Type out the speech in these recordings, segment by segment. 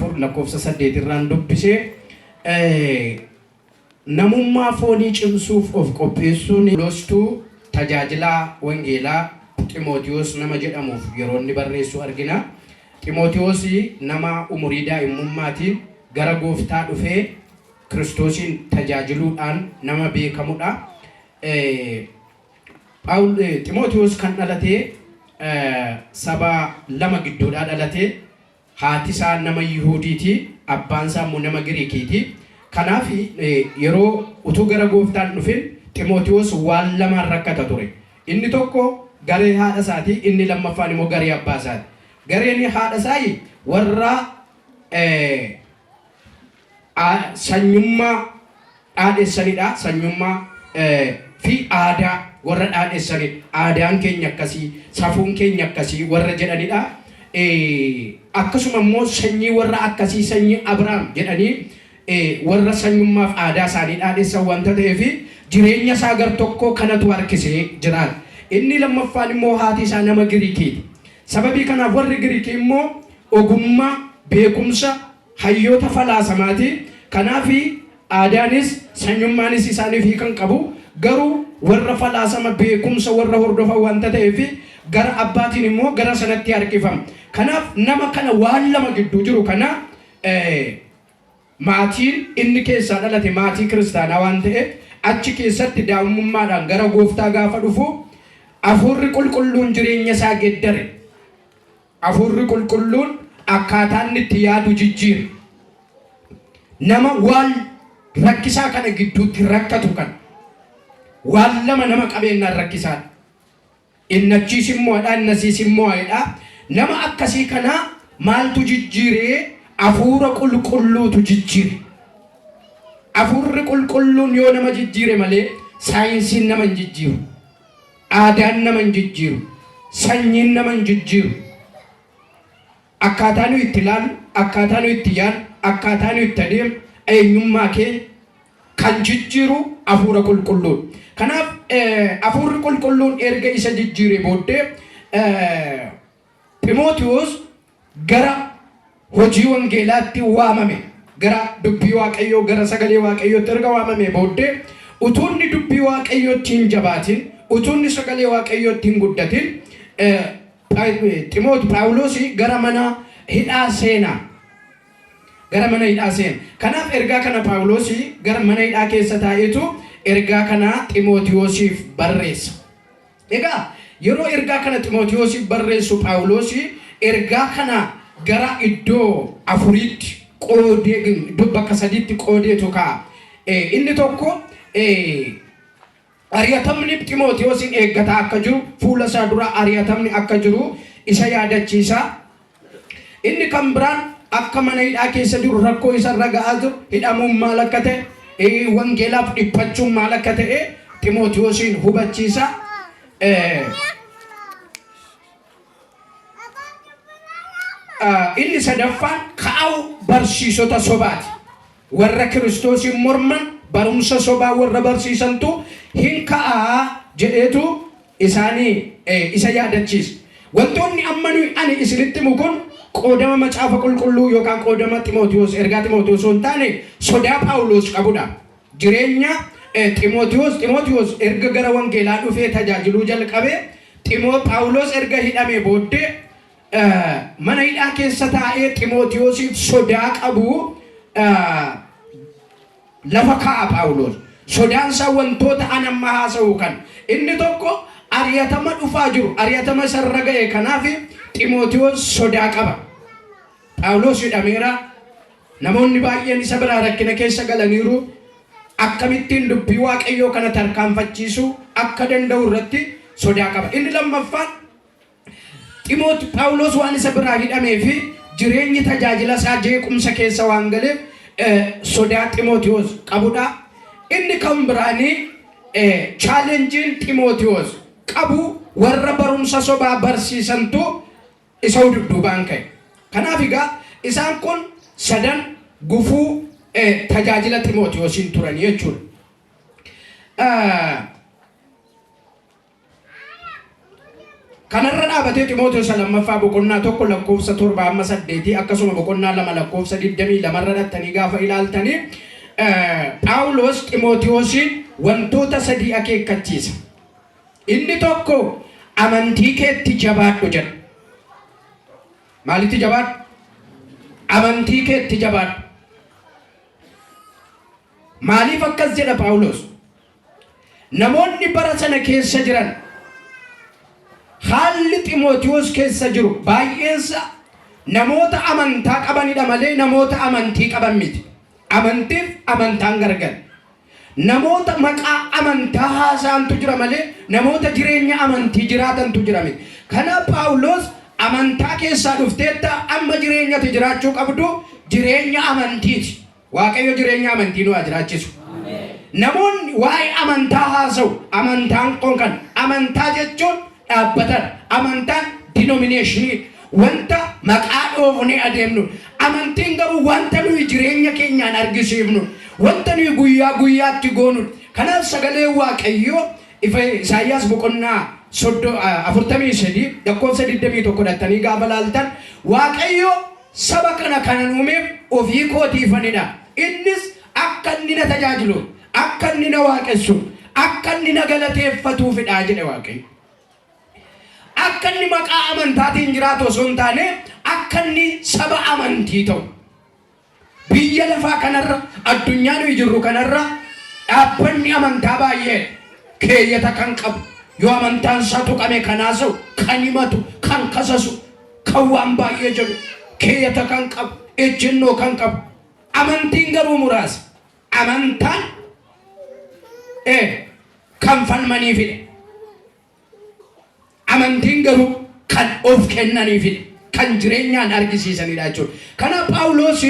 4 lakkoofsa 8 irraan dubbise. Namummaa foonii cimsuuf of qopheessuun Phaawulostuu tajaajilaa wangeelaa Ximootiwoos nama jedhamuuf yeroo inni barreessu argina. Ximootiwoos nama umurii daa'immummaatiin gara gooftaa dhufee Kiristoosiin tajaajiluudhaan nama beekamudha. Ximootiwoos kan dhalate saba lama gidduudhaa dhalate. Haati isaa nama Yihuudiiti, abbaan isaa immoo nama Giriikiiti. Kanaaf yeroo utuu gara gooftaa hin dhufin Ximootiwoos waan lamaan rakkata ture. Inni tokko garee haadha isaati, inni lammaffaan immoo garee abbaa isaati. Gareen haadha isaa warra sanyummaa dhaadhessanidha. Sanyummaa fi aadaa warra dhaadhessanidha. Aadaan keenya akkasii, safuun keenya akkasii warra jedhanidha. Akkasuma immoo sanyii warra akkasii sanyii Abrahaam jedhanii warra sanyummaaf aadaa isaanii dhaadhessan wanta ta'eef jireenya isaa gar tokkoo kanatu harkisee jiraata. Inni lammaffaan immoo haati isaa nama Giriikiiti. Sababii kanaaf warri Giriikii immoo ogummaa, beekumsa, hayyoota falaasamaati. Kanaaf aadaanis sanyummaanis isaaniif hiika hin qabu. Garuu warra falaasama beekumsa warra hordofan wanta ta'eef gara abbaatiin immoo gara sanatti harkifama. Kanaaf nama kana waan lama gidduu jiru kana maatiin inni keessaa dhalate maatii kiristaanaa waan ta'eef achi keessatti daa'imummaadhaan gara gooftaa gaafa dhufu hafuurri qulqulluun jireenya isaa geddare. Hafuurri Qulqulluun akkaataa inni itti yaadu jijjiira. Nama waan rakkisaa kana gidduutti rakkatu kana waan lama nama qabeennaan rakkisaadha. Inni achiis immoo hadha, inni asiis immoo hadha. Nama akkasii kana maaltu jijjiiree? Hafuura Qulqulluutu jijjiire. Hafuurri Qulqulluun yoo nama jijjiire malee saayinsiin nama hin jijjiiru. Aadaan nama hin jijjiiru. Sanyiin nama hin jijjiiru. Akkaataa nuyi itti ilaallu, akkaataa nuyi itti yaadnu, akkaataa nuyi itti adeemnu, eenyummaa keenya kan jijjiiru Hafuura Qulqulluudha. Kanaaf Hafuurri Qulqulluun erga isa jijjiiree booddee Ximootiwoos gara hojii wangeelaatti waamame. Gara dubbii Waaqayyoo, gara sagalee Waaqayyootti erga waamamee booddee utuu inni dubbii Waaqayyootti hin jabaatin, utuu inni sagalee Waaqayyootti hin guddatin Ximoot Phaawulos gara mana hidhaa seena. Gara mana hidhaa seena. Kanaaf ergaa kana Phaawulos gara mana hidhaa keessa taa'eetu ergaa kana Ximootiwoosiif barreessa. Egaa yeroo ergaa kana Ximootiwoosiif barreessu Phaawulos ergaa kana gara iddoo afuriitti qoodee iddoo bakka sadiitti qoodeetu kaa'a. Inni tokko ari'atamni Ximootiwoosiin eeggataa akka jiru fuula isaa dura ari'atamni akka jiru isa yaadachiisa. Inni kan biraan akka mana hidhaa keessa jiru rakkoo isarra ga'aa jiru hidhamuun maal akka ta'e wangeelaaf dhiphachuun maal akka ta'e Ximootiwoosiin hubachiisa. Inni sadaffaan ka'uu barsiisota sobaati. Warra Kiristoosiin morman barumsa sobaa warra barsiisantu hin ka'aa jedheetu isaanii isa yaadachiisa. Wantoonni amma nuyi ani isinitti himu kun qoodama macaafa qulqulluu yookaan qoodama Ximootiwoos ergaa Ximootiwoos osoo hin taane sodaa Phaawulos qabudha. Jireenya Ximootiwoos Ximootiwoos erga gara wangeelaa dhufee tajaajiluu jalqabe Ximoo Phaawulos erga hidhamee booddee mana hidhaa keessa taa'ee Ximootiwoosiif sodaa qabu lafa kaa'a Phaawulos. Sodaan isaa wantoota an amma haasa'u kan. Inni tokko ari'atama dhufaa jiru, ari'atama isarra ga'e kanaaf Ximootiwoos sodaa qaba. Phaawulos hidhameera. Namoonni baay'een isa biraa rakkina keessa galaniiru. Akkamittiin dubbii Waaqayyoo kana tarkaanfachiisuu akka danda'u irratti sodaa qaba. Inni lammaffaan Ximoot Phaawulos waan isa biraa hidhamee fi jireenyi tajaajila isaa jeequmsa keessa waan galeef sodaa Ximootiwoos qabudha. Inni kan biraanii chaalenjiin Ximootiwoos qabu warra barumsa sobaa barsiisantu isa dudduubaan ka'e. Kanaaf egaa isaan kun sadan gufuu tajaajila Ximootiwoosiin turanii jechuudha. Kanarra dhaabatee Ximooteos lammaffaa boqonnaa 1 lakkoofsa 7 hamma 8 akkasuma boqonnaa 2 lakkoofsa 22 irra dhattanii gaafa ilaaltanii Phaawulos Ximooteosiin wantoota sadii akeekkachiisa. Inni tokko amantii keetti jabaadhu jedha. Maalitti jabaadhu? Amantii keetti jabaadhu. Maaliif akkas jedha Phaawulos? Namoonni bara sana keessa jiran haalli Ximootiwoos keessa jiru baay'eensa namoota amantaa qabanidha malee namoota amantii qaban miti. Amantiif amantaan gargar. Namoota maqaa amantaa haasa'antu jira malee namoota jireenya amantii jiraatantu jira miti. Kanaaf Phaawulos amantaa keessaa dhufteetta amma jireenya ati jiraachuu qabdu jireenya amantiiti. Waaqayyo jireenya amantii nu haa jiraachisu. Namoonni waa'ee amantaa haasa'u. Amantaan kun kan amantaa jechuun dhaabbatadha. Amantaan denominationii wanta maqaa dhoofnee adeemnu. Amantiin garuu wanta nuyi jireenya keenyaan argisiifnu, wanta nuyi guyyaa guyyaatti goonu. Kanaaf sagalee Waaqayyoo ifa Isaayyaas boqonnaa 43 lakkoofsa 21 dhattanii gaafa laaltan Waaqayyo Saba kana kanan uumeef ofii kootiifanidha. Innis akka inni na tajaajiluuf, akka inni na waaqessuuf, akka inni na galateeffatuufidha jedhe Waaqayyo. Akka inni maqaa amantaatiin jiraatu osoo hin taane akka inni saba amantii ta'u. Biyya lafaa kanarra, addunyaa nuyi jirru kanarra dhaabbanni amantaa baay'eedha. Keeyyata kan qabu, yoo amantaan isaa tuqame kan haasa'u, kan himatu, kan kasasu, kan waan baay'ee jedhu, keeyyata kan qabu, ejjennoo kan qabu. Amantiin garuu muraasa. Amantaan kan falmaniifidha. Amantiin garuu kan of kennaniifidha. Kan jireenyaan argisiisanidha jechuudha. Kanaaf Phaawulos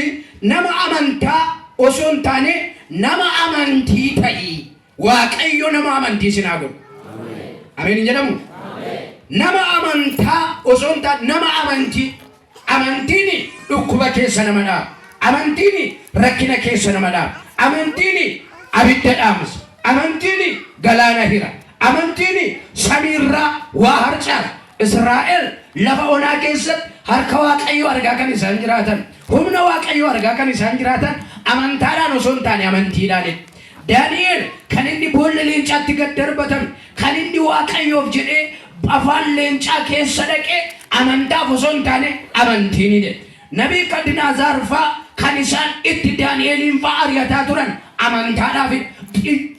nama amantaa osoo hin taane nama amantii ta'i. Waaqayyo nama amantii isin haa godhu. Ameen hin jedhamu? Nama amantaa osoo hin taane nama amantii. Amantiin dhukkuba keessa nama dhaaba. Amantiin rakkina keessa nama dhaaba. Amantiin abidda dhaamsa. Amantiin galaana hira. Amantiin samiirraa waa harcaasa. Israa'el lafa onaa keessatti harka Waaqayyoo argaa kan isaan jiraatan, humna Waaqayyoo argaa kan isaan jiraatan amantaadhaan osoo hin taane amantiidhaanidha. Daani'el kan inni boolla leencaatti gad darbatame, kan inni Waaqayyoof jedhee afaan leencaa keessa dhaqe amantaaf osoo hin taane amantiinidha. Nabiikadinaazaar faa kan isaan itti Daani'eliin faa ari'ataa turan amantaadhaafidha.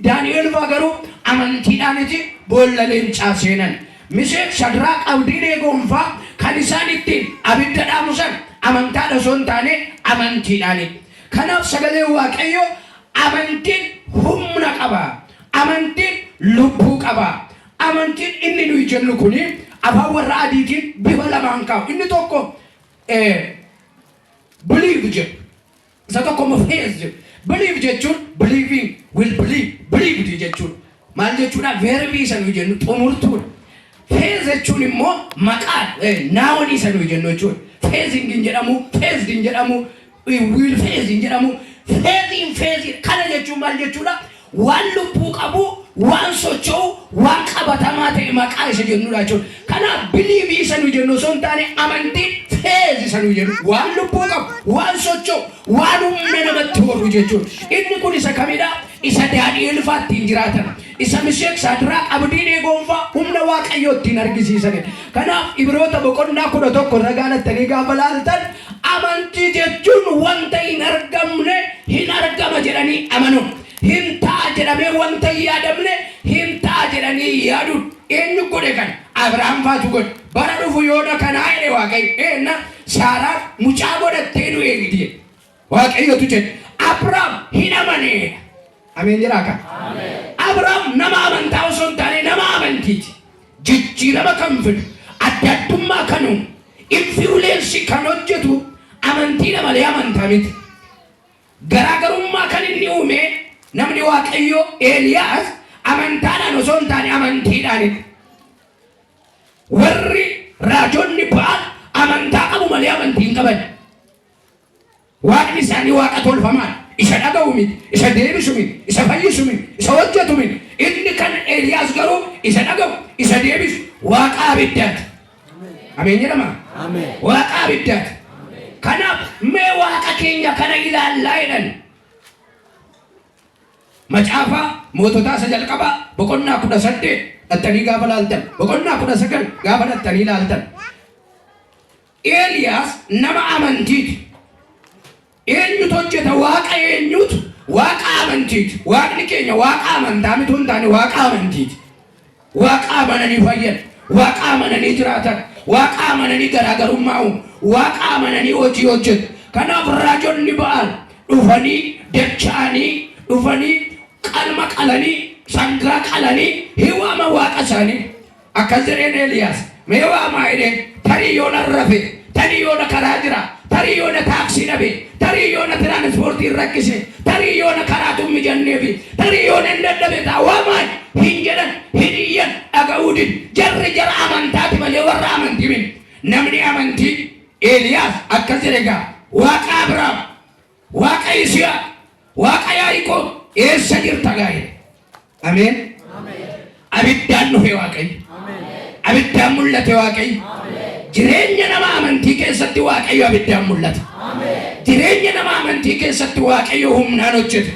Daani'el faa garuu amantiidhaaniti boolla leencaa seenan. Misheek, Shadraak, Abdineegoon faa kan isaan ittiin abidda dhaamusan amantaadha osoo hin taane amantiidhaanidha. Kanaaf sagaleen Waaqayyoo amantiin humna qaba. Amantiin lubbuu qaba. Amantiin inni nuyi jennu kuni afaan warra adiitiin bifa lamaan kaa'u. Inni tokko believe jedhu. Isa tokko immoo faith jedhu. Believe jechuun believing, will believe, believed jechuudha. Maal jechuudha? Verbii isa nuyi jennu xumurtuudha. Faith jechuun immoo maqaa noun isa nuyi jennu jechuudha. Faithing hin jedhamu, faithed hin jedhamu, will faith hin jedhamu. Faithiin faith kana jechuun maal jechuudha? Waan lubbuu qabu, waan socho'u, waan qabatamaa ta'e maqaa isa jennudha jechuudha. Kanaaf believe isa nuyi jennu osoo hin taane amantiin faith isa nuyi jennu waan lubbuu qabu, waan socho'u, waan humna namatti horu jechuudha. Inni kun isa kamidha? Isa Daani'el fa'aa ittiin jiraatan. Isa Misheek, Saadiraaq, Abdiineegoon fa'aa humna Waaqayyoo ittiin argisiisanidha. Kanaaf Ibroota boqonnaa 11 irra gaalattanii gaafa laaltan amantii jechuun wanta hin argamne hin argama jedhanii amanuun. Hin ta'a jedhamee wanta hin yaadamne hin ta'a jedhanii yaaduun. Eenyu godhe kana? Abrahaam faatu godhe. Bara dhufu yoona kanaa jedhe Waaqayyo. Eenna Saaraan mucaa godhattee nu eegdi jedhe. Waaqayyotu jedhe. Abrahaam hin amanee. Ameen jedhaa kan. Abrahaam nama amantaa osoo hin taane nama amantiiti. Jijjiirama kan fidu, adda addummaa kan uumu, influence kan hojjetu amantiidha malee amantaa miti. Garaagarummaa kan inni uume namni Waaqayyoo Eeliyaas amantaadhaan osoo hin taane amantiidhaanidha. Warri raajonni Ba'aal amantaa qabu malee amantii hin qaban. Waaqni isaanii waaqa tolfamaadha. Isa dhaga'u miti, isa deebisu miti, isa fayyisu miti, isa hojjetu miti. Inni kan Eeliyaas garuu isa dhaga'u, isa deebisu waaqa abiddaati. Ameen jedhama. Ameen. Waaqa abiddaati. Kanaaf mee waaqa keenya kana ilaallaa jedhan. Macaafa moototaa isa jalqabaa boqonnaa 18 dhattanii gaafa laaltan, boqonnaa 19 gaafa dhattanii laaltan. Eeliyaas nama amantiiti. Eenyutu hojjeta? Waaqa eenyutu? Waaqa amantiiti. Waaqni keenya waaqa amantaa mituu hin taane waaqa amantiiti. Waaqa amananii fayyan, waaqa amananii jiraatan, waaqa amananii garaagarummaa uumu, waaqa amananii hojii hojjetu. Kanaaf raajonni Ba'aal dhufanii dacha'anii dhufanii qalma qalanii sangaa qalanii hin waaman waaqa isaanii. Akkas jedheen Eeliyaas, Mee waamaa jedheen, tarii yoona rafe, tarii yoona karaa jira, tarii yoona taaksii dhabe, tarii yoona tiraanispoortiin rakkise, tarii yoona karaatu hin mijanneefi, tarii yoona hin dadhabe ta'a waamaa hin jedhan, hin iyyan, dhaga'uu dide. Jarri jara amantaati malee warra amantii miti. Namni amantii Eeliyaas akkas jedhe egaa, Waaqa Abrahaam, Waaqa Yisihaaq, Waaqa Yaaqoob eessa jirta gaa jedhe. Ameen. Abiddaan dhufe Waaqayyo. Abiddaan mul'ate Waaqayyo. Jireenya nama amantii keessatti Waaqayyo abiddaan mul'ata. Jireenya nama amantii keessatti Waaqayyo humnaan hojjeta.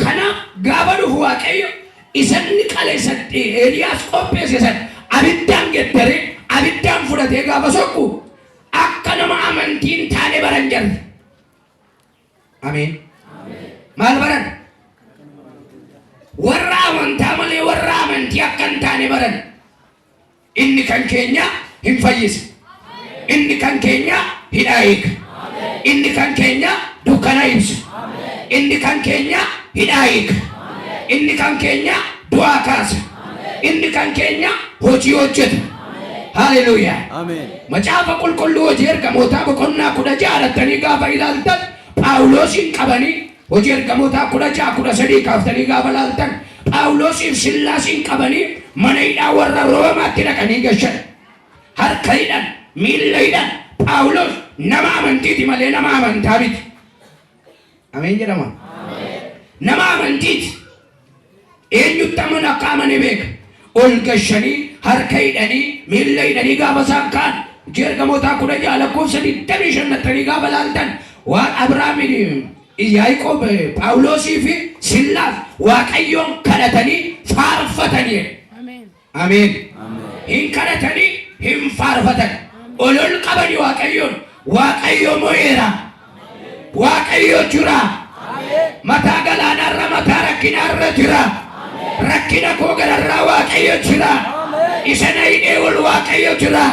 Kanaaf gaafa dhufu Waaqayyo isanni qale isatti Eeliyaas qopheesse san abiddaan geddaree abiddaan fudhatee gaafa sokku akka nama amantii hin taane baran jarri. Ameen. Maal baran? Warra amantaa malee warra amantii akka hin taane baran. Inni kan keenya hin fayyisa. Inni kan keenya hidhaa hiika. Inni kan keenya dukkana ibsa. Inni kan keenya hidhaa hiika. Inni kan keenya du'aa kaasa. Inni kan keenya hojii hojjeta. Haleluuyaa. Ameen. Macaafa Qulqulluu Hojii Ergamootaa boqonnaa 16 dhattanii gaafa ilaaltan Phaawuloosiin qabanii Hojii Ergamootaa 16 13 kaaftanii gaafa ilaaltan Phaawuloosiif Sillaasiin qabanii mana hidhaa warra Roomaatti dhaqanii gashan. Harka hidhan, miilla hidhan. Phaawulos nama amantiiti malee nama amantaa miti. Ameen jedhama. Nama amantiiti. Eenyutti amanu akka amane beeka. Ol gashanii, harka hidhanii, miilla hidhanii gaafa isaan ka'an, Hojii Ergamootaa 16 lakkoofsa 25 dhattanii gaafa laaltan, waan Abrahaam, Yaaqoob, Phaawuloosii fi Sillaas Waaqayyoon kadhatanii faarfatanii jedha. Ameen. Hin kadhatanii, hin faarfatan. Ol ol qabanii Waaqayyoon. Waaqayyo mo'eera. Waaqayyo jira. Mataa galaanaarra mataa rakkinaarra jira. Rakkina koo gararraa Waaqayyo jira. Isa na hidhee ol Waaqayyo jira.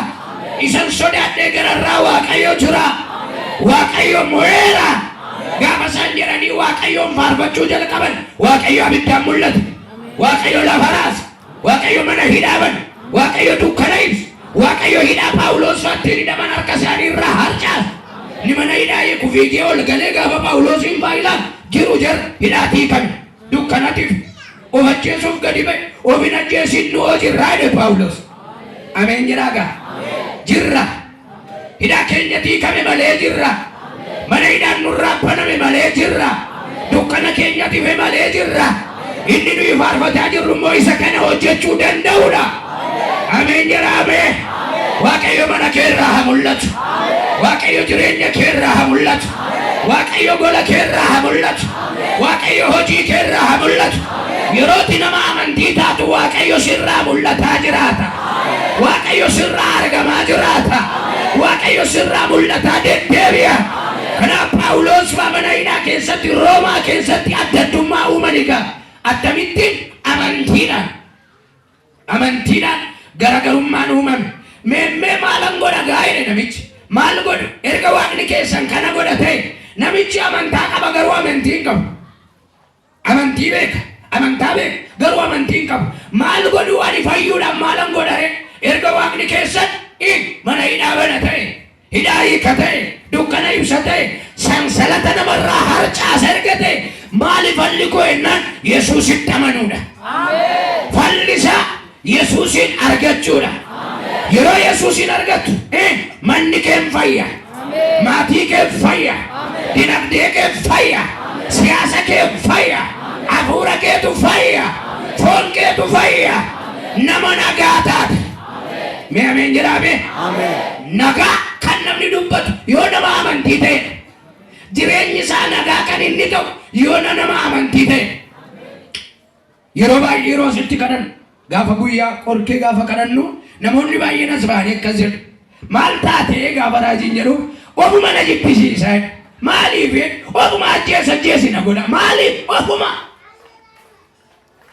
Isan sodaadhee gararraa Waaqayyo jira. Waaqayyo mo'eera. Gaafa isaan jedhanii Waaqayyoon faarfachuu jalqaban Waaqayyo abiddaan mul'ate. Waaqayyo lafa raase. Waaqayyo mana hidhaa bane. Waaqayyo dukkana ibse. Waaqayyo hidhaa Phaawulos fa'aa ittiin hidhaman harka isaanii irraa harcaase. Inni mana hidhaa hiiku fiigee ol galee gaafa Phaawulosiin fa'aa ilaalu jiru jara hidhaatii hiikame. Dukkanatiif of ajjeesuuf gadi ba'e. Of hin ajjeesin nu hoo jirraa jedhe Phaawulos. Ameen jedhaa gaa. Jirra. Hidhaa keenyatti hiikame malee jirra. Mana hidhaan nurraa baname malee jirra. Dukkana keenyatti ife malee jirra. Inni nuyi faarfataa jirru immoo isa kana hojjechuu danda'udha. Ameen jedhaa ameen. Waaqayyo mana kee irraa haa mul'atu. Waaqayyo jireenya kee irraa haa mul'atu. Waaqayyo gola kee irraa haa mul'atu. Waaqayyo hojii kee irraa haa mul'atu. Yerooti nama amantii taatu Waaqayyo sirraa mul'ataa jiraata. Waaqayyo sirraa argamaa jiraata. Waaqayyo sirraa mul'ataa deddeebi'a. Kanaaf Phaawulos faa mana hidhaa keessatti Roomaa keessatti adda addummaa uuman egaa akkamittiin amantiidhaan amantiidhaan garagarummaan uumame. Meemmee maalan godha gaa jedhe namichi. Maal godhu erga waaqni keessan kana godha ta'e namichi amantaa qaba garuu amantii hin qabu. Amantii beeka, amantaa beeka, garuu amantii hin qabu. Maal godhuu ani fayyuudhaaf maalan godha ree? Erga Waaqni keessan i mana hidhaa bana ta'e, hidhaa hiika ta'e, dukkana ibsa ta'e, sansalata namarraa harcaasa erga ta'e, maali falli koo jennaan Yesuusitti amanuudha. Falli isaa Yesuusiin argachuudha. Yeroo Yesuusiin argattu manni kee hin fayya. Maatii kee hin fayya. Dinagdee kee hin fayya. Siyaasa kee hin fayya. Hafuura keetu fayya. Foon keetu fayya. Nama nagaa taata. Mee ameen jedhaa mee. Nagaa kan namni dubbatu yoo nama amantii ta'edha. Jireenyi isaa nagaa kan inni ta'u yoo nama amantii ta'edha. Yeroo baay'ee yeroo asitti kadhannu gaafa guyyaa qorkee gaafa kadhannu namoonni baay'een as ba'anii akkas jedhu. Maal taatee gaafa raajiin jedhu ofuma na jibbisiisa jedhu. Maaliif jedhu ofuma ajjeesa ajjeesi na godha. Maaliif ofuma?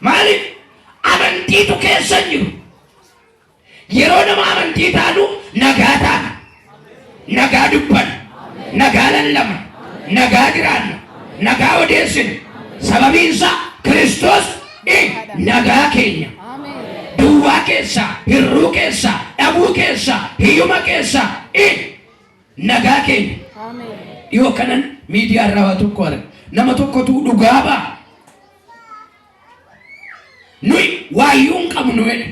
Maaliif amantiitu keessa hin jiru. Yeroo nama amantii taanu nagaa taana. Nagaa dubbanna. Nagaa lallabna. Nagaa jiraanna. Nagaa odeessina. Sababiin isaa Kiristoos nagaa keenya. Duwwaa keessaa, hirruu keessaa, dhabuu keessaa, hiyyuma keessaa nagaa keenya. Dhiyoo kanan miidiyaa irraa waa tokko arga. Nama tokkotu dhugaa ba'a. Nuyi waayyuu hin qabnu jedhe.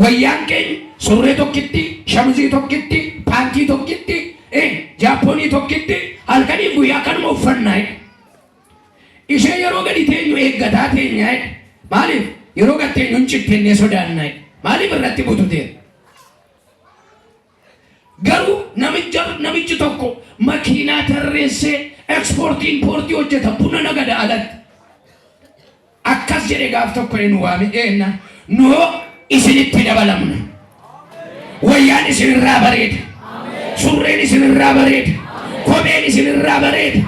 Wayyaan keenya surree tokkitti, shamizii tokkitti, paantii tokkitti, jaappoonii tokkitti halkanii guyyaa kanuma uffannaa jedhe. Ishee yeroo gadi teenyu eeggataa teenya jedhe. Maaliif yeroo gad teenyu hin cittennee sodaannaa jedhe. Maaliif irratti bututeera? Garuu namichi tokko makiinaa tarreessee ekspoortii impoortii hojjeta buna nagada alatti. Akkas jedhe gaaf tokko nu waame eenna noo isinitti dabalamna. Wayyaan isinirraa bareeda. Surreen isinirraa bareeda. Kopheen isinirraa bareeda.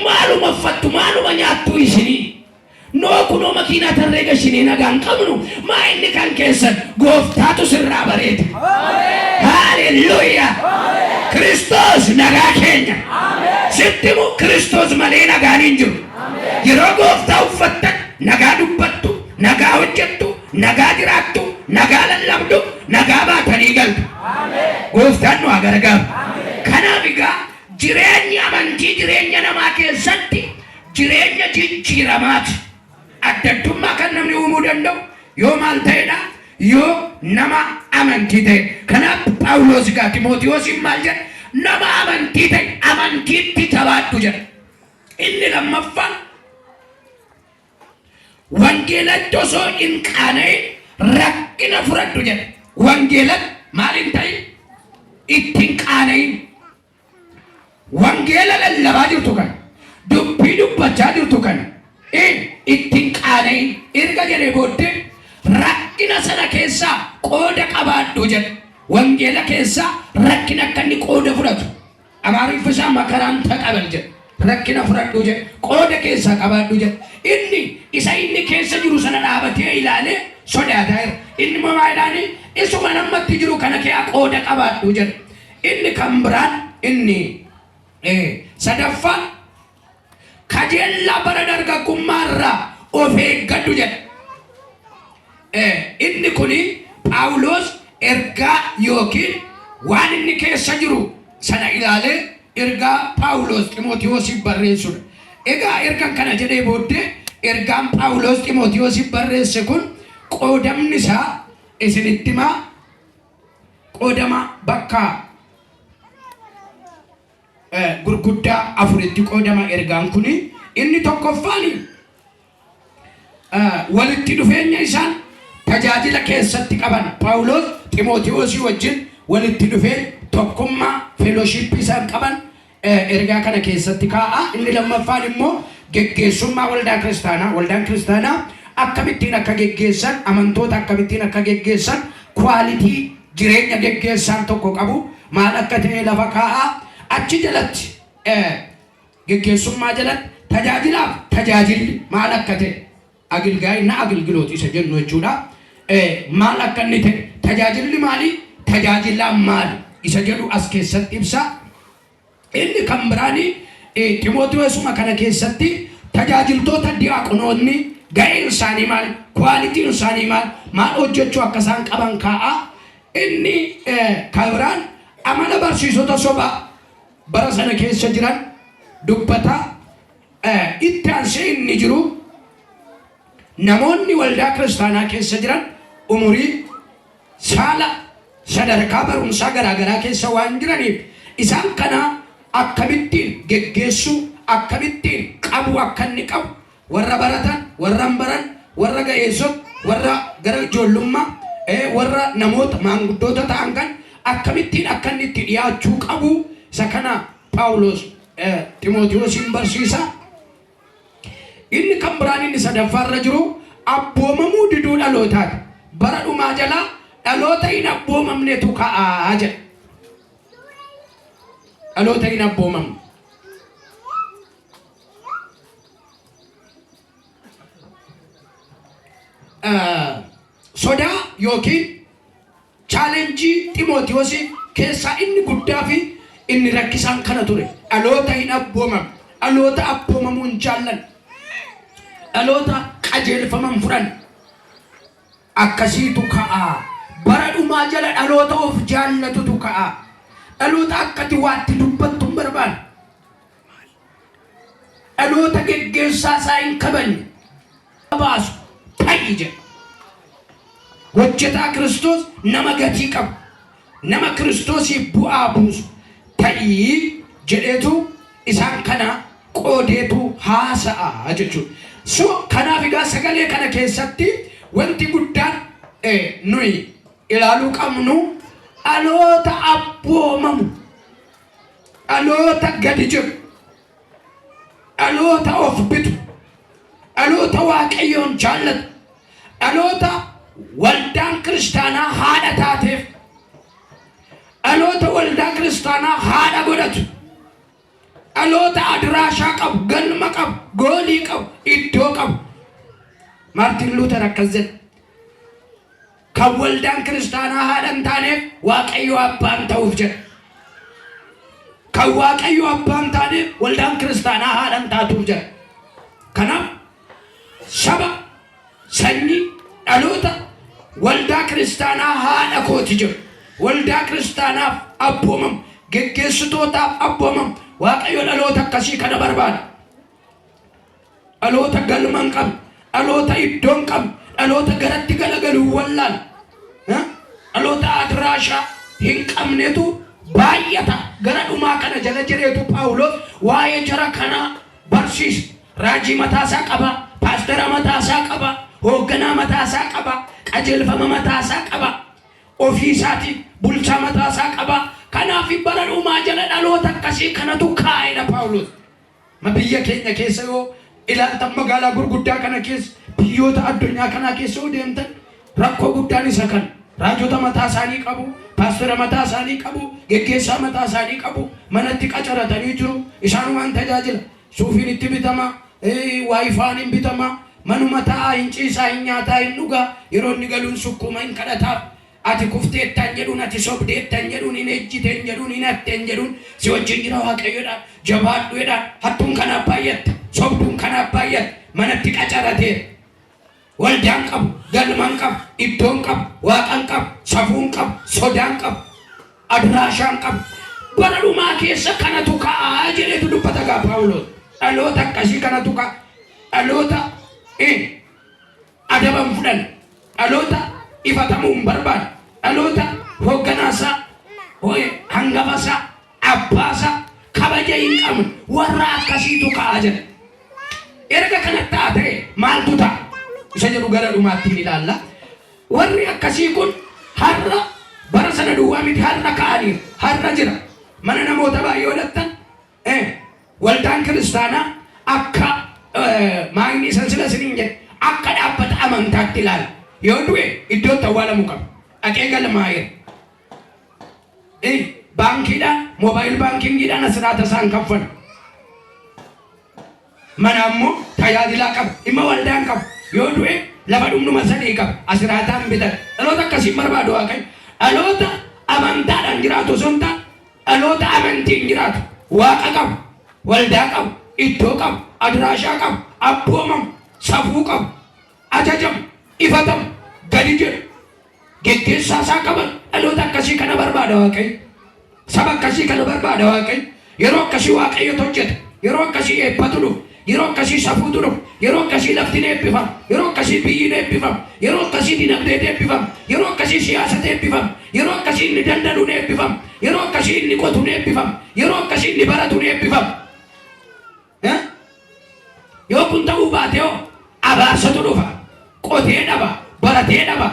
Maaluma uffattu maaluma nyaattu isinii. Noo kunoo makiinaa tarree gashinee nagaa hin qabnu maa inni kan keessan gooftaatu sirraa bareeda. Haaleluyyaa! Kiristoos nagaa keenya. Sitti himu Kiristoos malee nagaan hin jiru. Yeroo gooftaa uffattan nagaa dubbattu, nagaa hojjettu, nagaa jiraattu, nagaa lallabdu, nagaa baatanii galtu. Gooftaan nu haa gargaaru. Kanaaf egaa jireenyi amantii jireenya namaa keessatti jireenya jijjiiramaati. Addaddummaa kan namni uumuu danda'u yoo maal ta'edha? Yoo nama amantii ta'e. Kanaaf Phaawulos egaa Ximootiyoosiin maal jedha? Nama amantii ta'e amantiitti jabaadhu jedha. Inni lammaffaan wangeelatti osoo hin qaana'in rakkina fudhadhu jedha. Wangeelatti maal hin ta'in? Itti hin qaana'in. Wangeela lallabaa jirtu kana, dubbii dubbachaa jirtu kana itti hin qaana'in erga jedhee booddee rakkina sana keessaa qooda qabaadhu jedha. Wangeela keessaa rakkina akka inni qooda fudhatu. Amaariffi isaa makaraan taqabal jedha. Rakkina fudhadhu jedha. Qooda keessaa qabaadhu jedha. Inni isa inni keessa jiru sana dhaabatee ilaalee sodaataa jira. Inni immoo maal jedhaani? Isuma nammatti jiru kana keessaa qooda qabaadhu jedha. Inni kan biraan inni sadaffaan kajeellaa bara dargaggummaa irraa of eeggadhu jedha. Inni kuni Phaawulos ergaa yookiin waan inni keessa jiru sana ilaalee ergaa Phaawulos Ximootiyoosiif barreessudha. Egaa ergan kana jedhee booddee ergaan Phaawulos Ximootiyoosiif barreesse kun qoodamni isaa isinitti himaa. Qoodama bakka gurguddaa afuritti qoodama ergaan kuni. Inni tokkoffaan walitti dhufeenya isaan tajaajila keessatti qaban Phaawulos Ximootiyoosii wajjin walitti dhufeenya tokkummaa fellowship isaan qaban ergaa kana keessatti kaa'a. Inni lammaffaan immoo geggeessummaa waldaa kiristaanaa. Waldaan kiristaanaa akkamittiin akka geggeessan, amantoota akkamittiin akka geggeessan, quality jireenya geggeessaan tokko qabu maal akka ta'e lafa kaa'a. Achi jalatti geggeessummaa jalatti tajaajilaaf tajaajilli maal akka ta'e agilgaayina agilgiloot isa jennu jechuudha. Maal akka inni ta'e tajaajilli maali? Tajaajilaan maali? Isa jedhu as keessatti ibsa. Inni kan biraani Ximootiyoosuma kana keessatti tajaajiltoota diyaaqonoonni ga'een isaanii maal? Qualityn isaanii maal? Maal hojjechuu akka isaan qaban kaa'a. Inni kan biraan amala barsiisota sobaa bara sana keessa jiran dubbata. Itti aansee inni jiru namoonni waldaa kiristaanaa keessa jiran umurii, saala, sadarkaa barumsaa garaagaraa keessa waan jiraniif isaan kana akkamittiin geggeessuu, akkamittiin qabuu akka inni qabu warra baratan, warra hin baran, warra ga'eessota, warra gara ijoollummaa Warra namoota maanguddoota ta'an kan akkamittiin akka inni itti dhiyaachuu qabu isa kana Phaawulos Ximootiyoosiin barsiisa. Inni kan biraan inni sadaffaarra jiru abboomamuu diduu dhalootaati. Bara dhumaa jalaa dhaloota hin abboomamnetu ka'aa jedha. Dhaloota hin abboomamne. Sodaa yookiin challenge Ximootiyoos keessaa inni guddaa fi inni rakkisaan kana ture. Dhaloota hin abboomamne, dhaloota abboomamuu hin jaallanne, dhaloota qajeelfama hin fudhanne akkasiitu ka'a. Bara dhumaa jala dhaloota of jaallatutu ka'a. Dhaloota akkati waatti dubbattu hin barbaanne. Dhaloota geggeessaa isaa hin kabajne baasu ta'i jedha. Hojjetaa Kiristoos nama gatii qabu, nama Kiristoosiif bu'aa buusu ta'i jedheetu isaan kana qoodeetu haasa'a jechuudha. So kanaaf egaa sagalee kana keessatti wanti guddaan nuyi ilaaluu qabnu dhaloota abboomamu, dhaloota gadi jedhu, dhaloota of bitu, dhaloota Waaqayyoon jaallatu, dhaloota waldaan kiristaanaa haadha taateef, dhaloota waldaa kiristaanaa haadha godhatu, dhaloota adiraashaa qabu, galma qabu, goolii qabu, iddoo qabu. Maartin Luuter akkas jedha. Kan waldaan kiristaanaa haadha hin taaneef Waaqayyo abbaan ta'uuf jedha. Kan Waaqayyo abbaan taaneef waldaan kiristaanaa haadha hin taatuuf jedha. Kanaaf saba, sanyii, dhaloota waldaa kiristaanaa haadha kooti jedhu. Waldaa kiristaanaaf abboomamu, geggeessitootaaf abboomamu. Waaqayyo dhaloota akkasii kana barbaada. Dhaloota galma hin qabne, dhaloota iddoo hin qabne, dhaloota garatti galagalu hin wallaalle, dhaloota adiraashaa hin qabnetu baay'ata. Gara dhumaa kana jala jireetu Phaawulos waa'ee jara kanaa barsiisa. Raajii mataasaa qaba, paastera mataasaa qaba, hoogganaa mataasaa qaba, qajeelfama mataasaa qaba, ofii isaatii bulchaa mataasaa qaba. Kanaaf bara dhumaa jala dhaloota akkasii kanatu kaa'edha Phaawulos. Ma biyya keenya keessa yoo ilaaltan, magaalaa gurguddaa kana keessa, biyyoota addunyaa kanaa keessa yoo deemtan, rakkoo guddaan isa kana. Raajota mataa isaanii qabu, paastera mataa isaanii qabu, geggeessaa mataa isaanii qabu, manatti qacaratanii jiru, isaanumaan tajaajila. Suufiin itti bitama, waayifaan hin bitama, manuma taa'aa, hin ciisaa, hin nyaataa, hin dhugaa, yeroo inni galuun sukkuuma, hin kadhataaf. Ati kufteetta hin jedhuun, ati sobdeetta hin jedhuun, hin ejjite hin jedhuun, hin hatte hin jedhuun, si wajjin jira Waaqayyoodha, jabaadhu jedha. Hattuun kanaaf baay'atte, sobduun kanaaf baay'atte, manatti qacarateera. Waldaan qabu, galman qabu, iddoon qabu, waaqan qabu, safuun qabu, sodaan qabu, adiraashaan qabu. Bara dhumaa keessa kanatu ka'aa jedheetu dubbata gaa Phaawulos. Dhaloota akkasii kanatu ka'a. Dhaloota adaba hin fudhanne, dhaloota ifatamuu hin barbaanne, dhaloota hoogganaasaa, hangafasaa, abbaasaa kabaja hin qabne warra akkasiitu ka'aa jedha. Erga kana ta'a ta'e maaltu ta'a? Isa jedhu gara dhumaatti ni ilaalla. Warri akkasii kun har'a bara sana duwwaa miti, har'a ka'aniiru. Har'a jira. Mana namoota baay'ee godhattan waldaan kiristaanaa akka maayinii san sila isiniin jedhe akka dhaabbata amantaatti ilaala. Yoo du'e iddoo itti awwaalamu qaba. Dhaqee galmaa'eera. Baankiidhaan, mobile bankingiidhaan asiraata isaan kaffalu. Mana ammoo tajaajilaa qaba. Dhimma waldaan qabu. Yoo du'e lafa dhumnuma sadii qaba. Asiraataan bitata. Dhaloota akkasiin barbaadu Waaqayyo. Dhaloota amantaadhaan jiraatu osoo hin taane dhaloota amantiin jiraatu. Waaqa qabu, waldaa qabu, iddoo qabu, adiraashaa qabu, abboomamu, safuu qabu, ajajamu, ifatamu, gadi jedhu, geggeessaa isaa qaban, dhaloota akkasii kana barbaada Waaqayyo. Saba akkasii kana barbaada Waaqayyo. Yeroo akkasii Waaqayyotu hojjeta. Yeroo akkasii eebbatu dhufa. Yeroo akkasii safuutu dhufa. Yeroo akkasii lafti ni eebbifama. Yeroo akkasii biyyi ni eebbifama. Yeroo akkasii dinagdeetu eebbifama. Yeroo akkasii siyaasatu eebbifama. Yeroo akkasii inni daldalu ni eebbifama. Yeroo akkasii inni qotu ni eebbifama. Yeroo akkasii inni baratu ni eebbifama. Yoo kun ta'uu baate hoo abaarsatu dhufa. Qotee dhaba, baratee dhaba.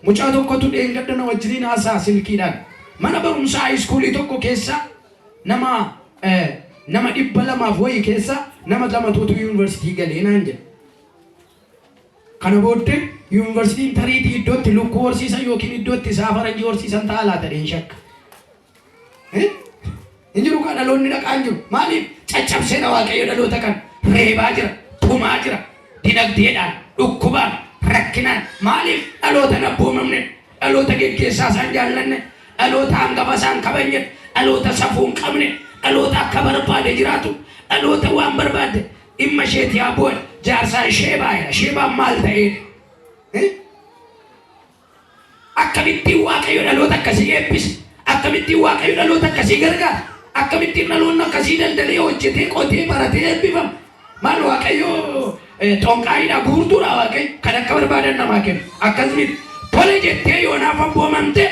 Mucaa tokkotu dheengadda na wajjiniin haasa'a silkiidhaan. Mana barumsaa high schoolii tokko keessa nama 200 wayii keessa nama lamatuutu yuunivarsiitii galee naan jedhe. Kana booddee yuunivarsiitiin tariitii iddootti lukkuu horsiisan yookiin iddootti isaa faranjii horsiisan ta'a laata dheen shakka. Hin jiru kaa dhaloonni dhaqaa hin jiru. Maaliif caccabseera Waaqayyo dhaloota kana reebaa jira, tumaa jira, dinagdeedhaan, dhukkubaan, rakkinaan. Maaliif dhaloota hin abboomamne, dhaloota geggeessaa isaan jaallanne, dhaloota hangafa isaan kabajne, dhaloota safuu hin qabne, dhaloota akka barbaade jiraatu, dhaloota waan barbaade dhimma isheetii haa bu'an jaarsaan sheebaa jedha. Sheebaan maal ta'ee? Akkamittiin Waaqayyo dhaloota akkasii eebbisa? Akkamittiin Waaqayyo dhaloota akkasii gargaara? Akkamittiin dhaloonni akkasii daldalee hojjetee qotee baratee eebbifama? Maal Waaqayyo xonqaayiidha guurtuudha Waaqayyo kan akka barbaadan namaa kennu. Akkas miti. Tole jettee yoo naaf abboomamte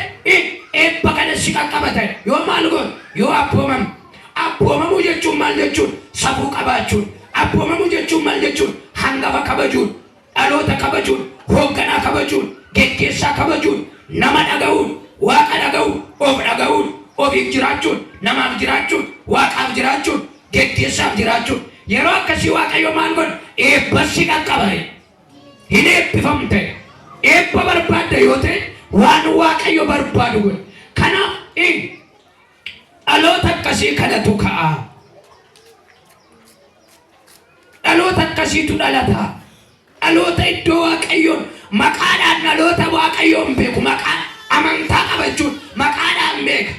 eebba kana si qaqqabata. Yoo maal goote? Yoo abboomamte. Abboomamuu jechuun maal jechuudha? Safuu qabaachuudha. Abboomamuu jechuun maal jechuudha? Hangafa kabajuudha. Dhaloota kabajuun, hoogganaa kabajuun, geggeessaa kabajuun, nama dhaga'uun, Waaqa dhaga'uun, of dhaga'uun, ofiif jiraachuun, namaaf jiraachuun, Waaqaaf jiraachuun, geggeessaaf jiraachuun. Yeroo akkasii Waaqayyo maal godha? Eebba si qaqqaba. Hin eebbifamta. Eebba barbaadda yoo ta'e waan Waaqayyo barbaadu godhi. Kanaaf dhaloota akkasii kanatu ka'a. Dhaloota akkasiitu dhalata. Dhaloota iddoo Waaqayyoon maqaadhaan dhaloota Waaqayyoon beeku maqaa amantaa qabachuun maqaadhaan beeka.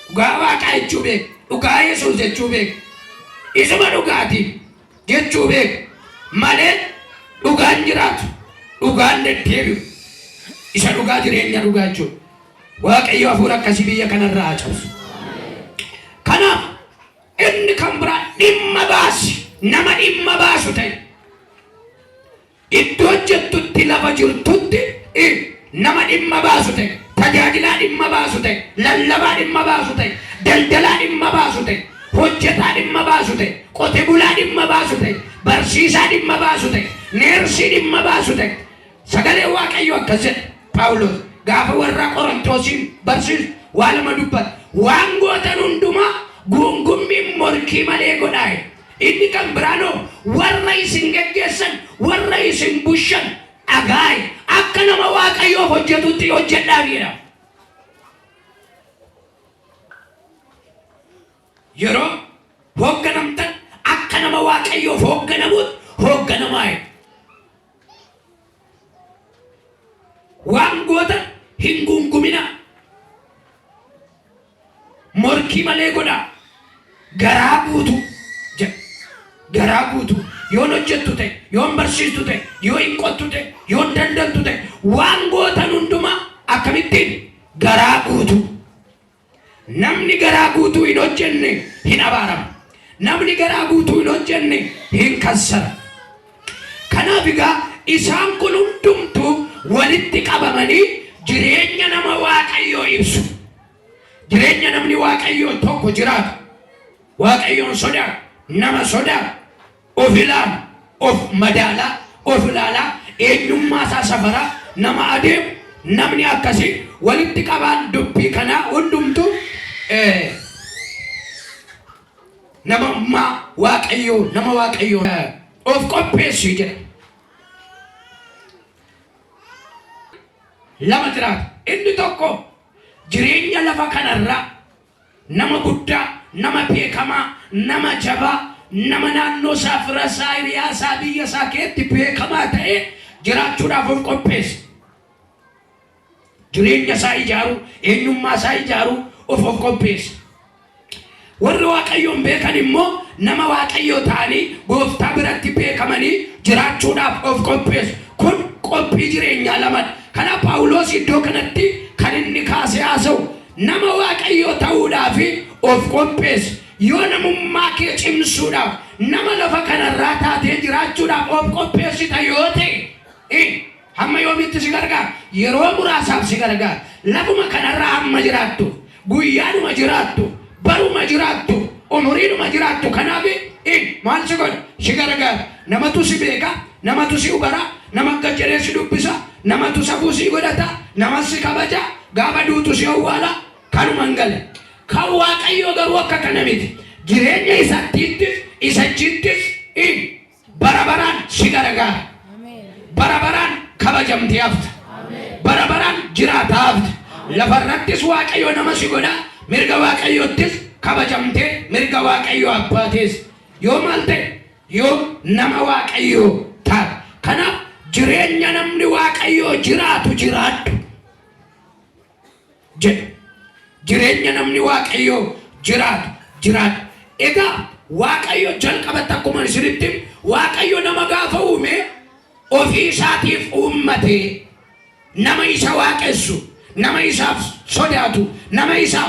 Dhugaa Waaqaa jechuu beeka. Dhugaa Yesuus jechuu beeka. Isuma dhugaatiin jechuu beeka. Malee dhugaan jiraatu dhugaan deddeebi'u isa dhugaa jireenya dhugaa jechuudha. Waaqayyo hafuura akkasii biyya kanarraa haa cabsu. Kanaaf Inni kan biraa dhimma baasi, nama dhimma baasu ta'i. Iddoo hojjettutti, lafa jirtutti nama dhimma baasu ta'i. Tajaajilaa dhimma baasu ta'i. Lallabaa dhimma baasu ta'i. Daldalaa dhimma baasu ta'i. Hojjetaa dhimma baasu ta'i. Qote bulaa dhimma baasu ta'i. Barsiisaa dhimma baasu ta'i. Neersii dhimma baasu ta'i. Sagaleen Waaqayyoo akkas jedha. Phaawulos gaafa warra Qorontoosiin barsiisu waa lama dubbata. Waan gootan hundumaa guungummiin morkii malee godhaa jedha. Inni kan biraanoo warra isin geggeessan, warra isin bushan dhaga'aa jedha. Akka nama Waaqayyoof hojjetutti hojjedhaa jedha. Yeroo hoogganamtan akka nama Waaqayyoof hoogganamuutti hoogganamaa jedha. Waan gootan hin guunguminaa. Morkii malee godhaa. Garaa guutuu jedha. Garaa guutuu. Yoon hojjettu ta'e, yoon barsiistu ta'e, yoo hin qottu ta'e, yoon daldaltu ta'e, waan gootan hundumaa akkamittiin? Garaa guutuu. Namni garaa guutuu hin hojjenne hin abaarama. Namni garaa guutuu hin hojjenne hin kassara. Kanaaf egaa isaan kun hundumtuu walitti qabamanii jireenya nama Waaqayyoo ibsu. Jireenya namni Waaqayyoo tokko jiraatu. Waaqayyoon sodaatu, nama sodaatu, of ilaalu, of madaalaa, of ilaalaa, eenyummaa isaa safaraa nama adeemu namni akkasii walitti qabaan dubbii kanaa hundumtuu namummaa Waaqayyoo nama Waaqayyoo of qopheessi jedha. Lama jiraata. Inni tokko jireenya lafa kanarraa Nama guddaa, nama beekamaa, nama jabaa, nama naannoo isaa, fira isaa, hiriyaa isaa, biyya isaa keetti beekamaa ta'ee jiraachuudhaaf of qopheessa. Jireenya isaa ijaaruu, eenyummaa isaa ijaaruu of qopheessa. Warri Waaqayyoon beekan immoo nama Waaqayyoo ta'anii gooftaa biratti beekamanii jiraachuudhaaf of qopheessu. Kun qophii jireenyaa lamadha. Kanaaf Phaawulos iddoo kanatti kan inni kaasee haasa'u Nama Waaqayyoo ta'uudhaaf of qopheessi. Yoo namummaa kee cimsuudhaaf, nama lafa kanarraa taatee jiraachuudhaaf of qopheessita yoo ta'e, hamma yoomiitti si gargaara? Yeroo muraasaaf si gargaara. Lafuma kanarraa hamma jiraattuuf, guyyaadhuma jiraattuuf, baruma jiraattuuf, umuriidhuma jiraattu kanaaf maal si godha? Si gargaara. Namatu si beeka, namatu si hubara, nama akkas jedhee si dubbisa, Namatu safuu sii godhata, nama si kabaja, gaafa duutu si owwaala, kanuman gale. Kan Waaqayyoo garuu akka kana miti. Jireenya isattiittis isachittis bara baraan si gargaara. Bara baraan kabajamtee hafta. Bara baraan jiraataa hafta. Lafarrattis Waaqayyo nama si godha, mirga Waaqayyoottis kabajamtee mirga Waaqayyoo abbaatees. Yoo maal ta'e? Yoo nama Waaqayyoo taate. Kanaaf jireenya namni Waaqayyoo jiraatu jiraadhu jedha. Jireenya namni Waaqayyoo jiraatu jiraadhu. Egaa Waaqayyo jalqabatti akkuma isinitti hime, Waaqayyo nama gaafa uume ofii isaatiif uummate, nama isa waaqessu, nama isaaf sodaatu, nama isaaf